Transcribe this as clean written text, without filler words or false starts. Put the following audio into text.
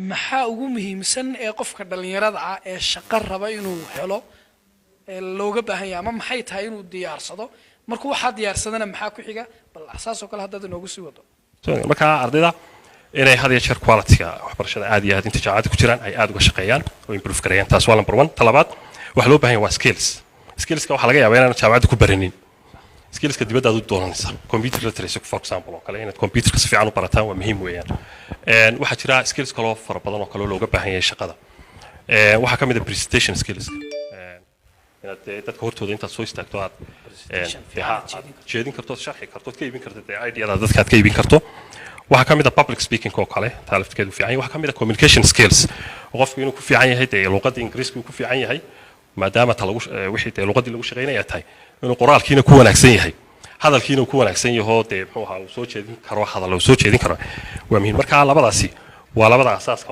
Maxaa ugu muhiimsan ee qofka dhallinyarada ah ee shaqo raba inuu helo ee looga baahan yahay, ama maxay tahay inuu diyaarsado? Markuu waxaa diyaarsadana, maxaa ku xiga? Bal saas oo kale haddaad inoogu sii wado. So, markaa ardayda inay had iyo jeer quality-ga waxbarashada aad iyo aad inta jaamacadda ku jiraan ay aad uga shaqeeyaan oo improve gareeyaan, taas waa number one. Ta labaad waxaa loo baahan yahay waa skills. Skillska waxaa laga yaabaa inaan jaamacadda ku baranin. Skillska dibadda aad u doonanaysa, computer literacy for example oo kale, inaad computerka si fiican u barataan waa muhiim weeyaan. Waxaa jira skills kaloo fara badan oo kaloo looga baahan yahay shaqada. Waxaa ka mid ah presentation skills, inaad dee dadka hortooda intaad soo istaagto aad Presentation dee fiican ha, aad aad jeedin karto. Jeedin karto, sharxi karto, ka iibin karto dee ideada dadka aad ka iibin karto. Waxaa ka mid ah public speaking oo kale, taa laftigeedu fiican yahay. Waxaa ka mid ah communication skills, oo qofku inuu ku fiican yahay dee luqadda Ingiriiska uu ku fiican yahay, maadaama ta lagu wixii dee luqaddii lagu shaqaynaya tahay, inuu qoraalkiina ku wanaagsan yahay, hadalkiina uu ku wanaagsan yaho, dee muxuu ahaa, uu soo jeedin karo, hadal uu soo jeedin karo waa muhiim. Marka labadaasi waa labada asaaska.